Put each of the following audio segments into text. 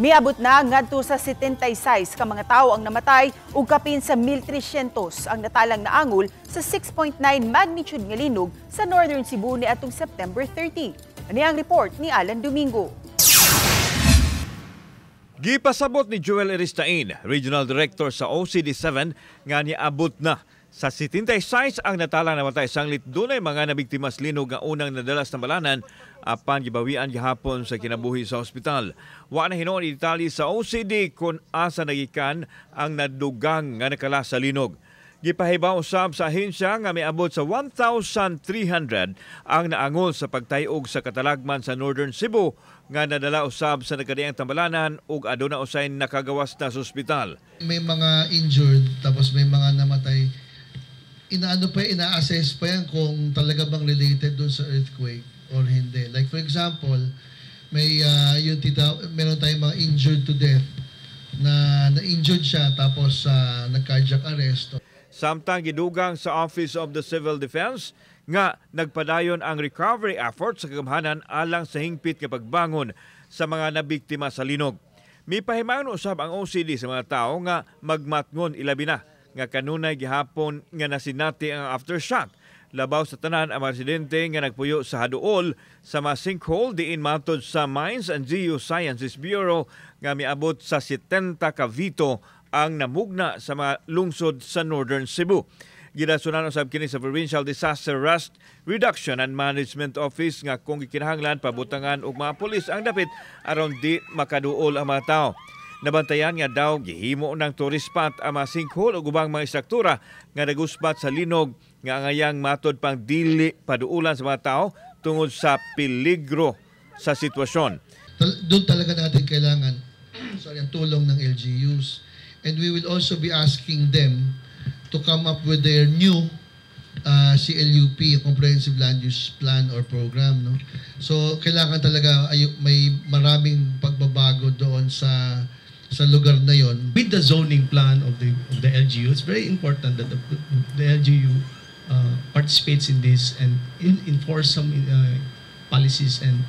Miabot na ngadto sa 76 ka mga tawo ang namatay ug kapin sa 1,300 ang natalang naangol sa 6.9 magnitude nga linog sa Northern Cebu niadtong September 30. Ani ang report ni Alan Domingo. Gipasabot ni Joel Eristain, Regional Director sa OCD7, nga niabot na sa 76 ang natalang namatay sanglit dunay mga nabiktima sa linog nga unang nadala sa tambalanan apan gibawian gihapon sa kinabuhi sa ospital. Wa na hinuon detalye sa OCD kung asa nagikan ang nadugang nga nakala sa linog. Gipahibaw usab sa ahensya nga miabot sa 1,300 ang naangol sa pagtayog sa katalagman sa Northern Cebu nga nadala usab sa nagkadiang tambalanan ug aduna usay nakagawas na sa ospital. May mga injured, tapos may mga namatay. Inaano pa, ina-assess pa yan kung talaga bang related doon sa earthquake or hindi. Like for example, may yung tita, meron tayong mga injured to death na na-injured siya tapos nag-cardiac arrest. Samtang gidugang sa Office of the Civil Defense nga nagpadayon ang recovery effort sa kagamhanan alang sa hingpit nga pagbangon sa mga nabiktima sa linog. Mipahimayon usab ang OCD sa mga tao nga magmatngon, ilabi na nga kanunay gihapon nga nasinati ang aftershock. Labaw sa tanan ang mga residente nga nagpuyo sa haduol sa mga sinkhole, diin matod sa Mines and Geosciences Bureau nga miabot sa 70 ka vito ang namugna sa mga lungsod sa Northern Cebu. Gidasunan usab kini sa Provincial Disaster Risk Reduction and Management Office nga kung gikinahanglan, pabutangan og mga pulis ang dapit aron di makaduol ang mga tao. Nabantayan nga daw gihimo ng tourist spot ang mga sinkhole ug ubang mga istruktura nga nagusbat sa linog nga angayang matod pang dili paduulan sa mga tao tungod sa peligro sa sitwasyon. Doon talaga natin kailangan, sorry, ang tulong ng LGUs. And we will also be asking them to come up with their new CLUP, Comprehensive Land Use Plan or Program. No? So, kailangan talaga ay, may maraming pagbabago doon sa lugar na yon. With the zoning plan of the LGU, it's very important that the LGU participates in this and enforce some policies and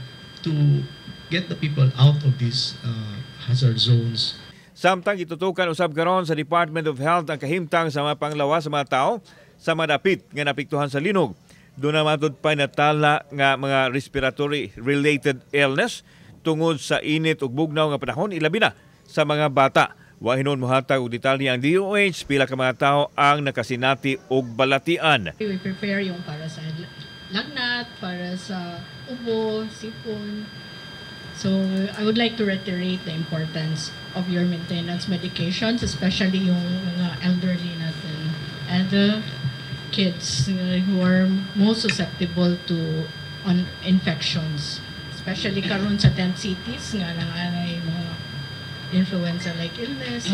to get the people out of these hazard zones. Samtang gitutukan usab karon sa Department of Health ang kahimtang sa mga panglawas sa mga tao sa madapit nga napiktuhan sa linog. Duna matud pa natala nga mga respiratory related illness tungod sa init ug bugnaw nga panahon, ilabi na sa mga bata. Wa hinuon mohatag og detalye ang DOH pila ka mga tao ang nakasinati og balatian. We prepare yung para sa lagnat, para sa ubo, sipon. So, I would like to reiterate the importance of your maintenance medications, especially yung mga elderly natin and the kids who are most susceptible to on infections. Especially karon sa tent cities nga nanganay mga influenza-like illness.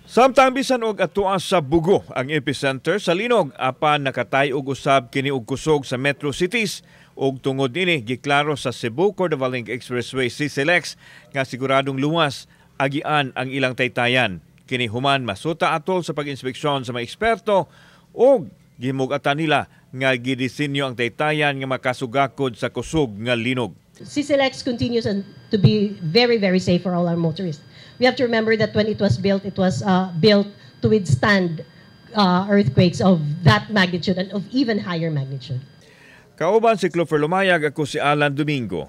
Samtang bisan og atoa sa Bogo ang epicenter sa linog, apan nakatay-og usab kini og kusog sa metro cities ug tungod nini giklaro sa Cebu Cordova Link Expressway, CCLEX, nga siguradong luwas agian ang ilang taytayan. Kini human masuta atol sa pag-inspeksyon sa mga eksperto ug gimug-atan nila nga gidisenyo ang taytayan nga makasugakod sa kusog nga linog. CCLEX continues to be very, very safe for all our motorists. We have to remember that when it was built, it was built to withstand earthquakes of that magnitude and of even higher magnitude. Kauban si Clover Lumayag, ako si Alan Domingo.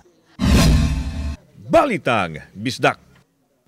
Balitang Bisdak.